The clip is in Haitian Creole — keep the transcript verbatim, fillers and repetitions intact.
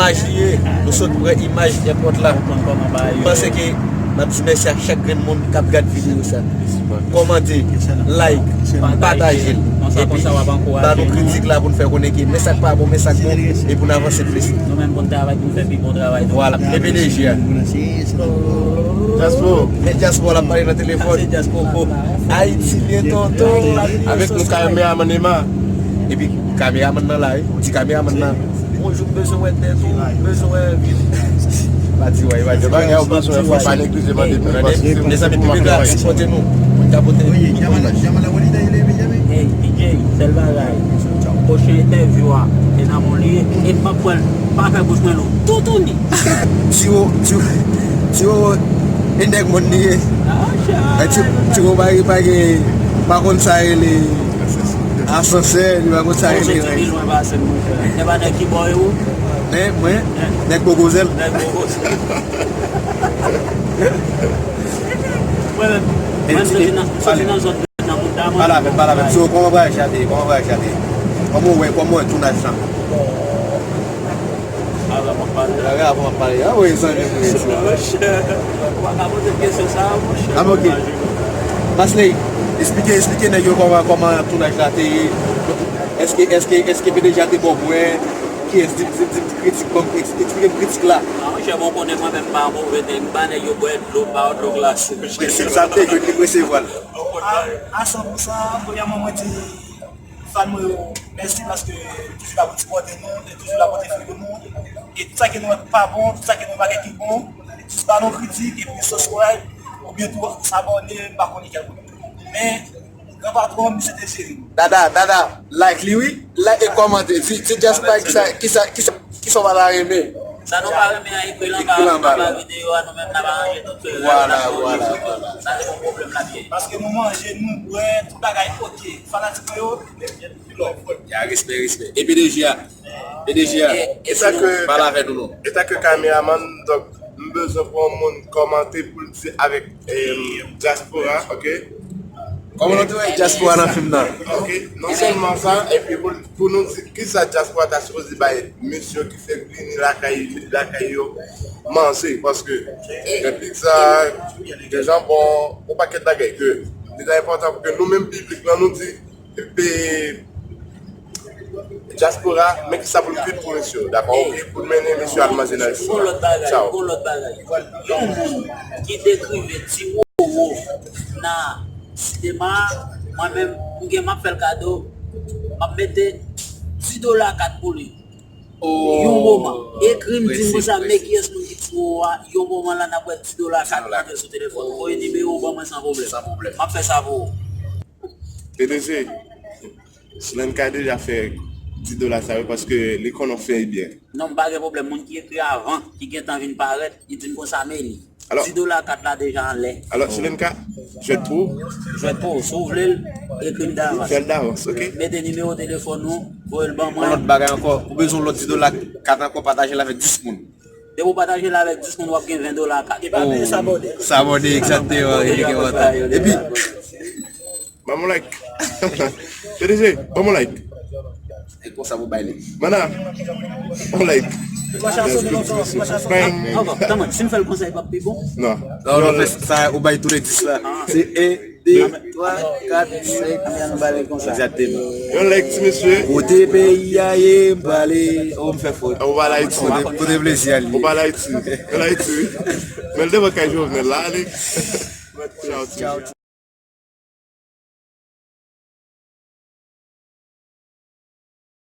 Imaj li ye, nou sot pran imaj èpòt la. M panse ke n ap di mèsi a chak grenn moun k ap gad videyo sa. Kòmante, like, pataje l. Epi ba nou kritik la pou n fè konnen ke men sa k pa bon, men sa k bon, e pou n avanse plis. Nou menm pou n travay, pou n fè pi bon travay tou. Vwala, e P D G a. Dyaspora. Men dyaspora la pale nan telefòn. Ayiti byen tonton. Avèk nou kameramann Emma. Epi kameramann nan la wi. Ti kameramann nan. Bonjou, m bezwen wè tèt ou, m bezwen wè vi w. Pa di wè, pa di wè. Bagay ou bezwen fò pa neglije mande nou paske mezanmi, piblik la ap sipòte nou. Moun ka pote. Hey, D J, sèl bagay. Pwochen entèvyou a, se nan men w li ye. E m p ap pran l, pa fè bouch mwen long. Toutouni. Tiwo, tiwo, tiwo, e nèg mòn li ye. Tiwo pa gen, pa gen, pa konn sa rele asansè, li pa konn sa rele rèy. Ou soti pi lwen pase m, monchè. Se pa nèg ki bò yo? Men, mwen, nèg Bogozèl. Nèg Bogozèl. Mwen menm, mwen soti nan, soti nan zòn nan Kout Damò. Pale avè m, pale avè m. So, kòman vwayaj la te ye? Kòman vwayaj la te ye? Kòman w wè, kòman w wè tounaj lan? Avan m ap pale. Avan m ap pale. A wi, zanmi m, wi. Monchè, ou pa ka poze m kesyon sa a, monchè. A, ok. Masley, esplike, esplike nèg yo kòman, kòman tounaj la te ye. Èske, èske, èske P D G a te bon pou wè? Kiyès? Di m, di m, di m kritik, ban m, eks-, eksplike m kritik la. A, monchè, bon, konnen mwen menm m pa move nèg, m ba nèg yo bwè dlo, m ba yo dlo glase. Prensip sa m te jwenn, li presevwa l. A, a san pou san, premyèman, mwen di fan mwen yo mèsi paske toujou la pou sipòte nou, e toujou la pou defan nou. E tout sa ke nou wè ki pa bon, tout sa ke nou wè ki bon, jis ba nou kritik, epi subscribe, oubyen tou abòne, m pa konnen kèl kote. Men, gran patwon, misye te jere nou. Dada, dada, like li wi, like e kòmante. Di, di dyaspora kisa, kisa, kisa, kisa w pa ta renmen. Sa nou pa renmen an, ekri l anba, anba videyo a, nou menm n ap aranje tout. Vwala, vwala, vwala. Sa se yon pwoblèm l ap ye. Paske nou manje, nou bwè, tout bagay oke. Fanatik mwen yo, respè, respè. E P D G a, P D G a, pale avè nou non. Etan ke kameramann, donk, m bezwen pou yon moun kòmante pou l di avèk, eh, dyaspora, ok? Kòman nou te wè dyaspora nan fim nan? Ok, non sèlman sa, epi pou, pou nou di kisa dyaspora ta sipoze bay mesye yo ki fèk vini lakay, lakay yo manje, paske gen pizza, gen janbon, yon pakèt bagay ke li ta enpòtan pou ke nou menm piblik lan nou di, epi dyaspora, men kisa pou l kwit pou mesye yo, dakò, ok, pou l mennen mesye yo al manje nan restoran. Gon lòt bagay, gon lòt bagay. Yon moun ki dekrive ti wowo nan sinema a, mwen menm, m gen m ap fè l kado, m ap mete dis dola kat pou li. Yon moman. Ekri m, di m konsa, men kiyès moun ki ti wowo a, yon moman la n ap wè dis dola kat antre sou telefòn ou. Voye nimewo w ban mwen san pwoblèm. San pwoblèm. M ap fè sa pou ou. P D G, Silenka deja fè dis dola sa yo paske li konnen w fè l byen. Non, m pa gen pwoblèm. Moun ki ekri avan, ki gentan vin parèt, li di m konsa, men li. Alò, dis dola kat la deja anlè. Alò, Silenka, jwèt pou ou. Jwèt pou ou. Si w vle l, ekri m davans. Fè l davans, ok? Mete nimewo telefòn ou, voye l ban mwen. Yon lòt bagay ankò, ou bezwen yon lòt dis dola kat ankò, pataje l avèk dis moun. Depi w pataje l avèk dis moun, w ap gen ven dola kat. E pa bliye sabòne. Sabòne, egzakteman, wi, li gen avantaj. Epi, ban m yon like. P D G, ban m yon like. E konsa pou bay li. Mana, yon like. Bang. Ankò, tanman, si m fè l konsa, li p ap pi bon? Non. Non, non, fè sa, ou bay tou le dis la. Se en, de, twa, kat, senk, nou ba li konsa. Egzakteman. Yon like, ti mesye. Kote peyi a ye, m prale. Oh, m fè fòt. Ou pa la Ayiti. Kote, kote plezi a li ye. Ou pa la Ayiti. Ou la Ayiti, wi. Men l devan kay Jovenel la, ale. Tchao, ti mesye.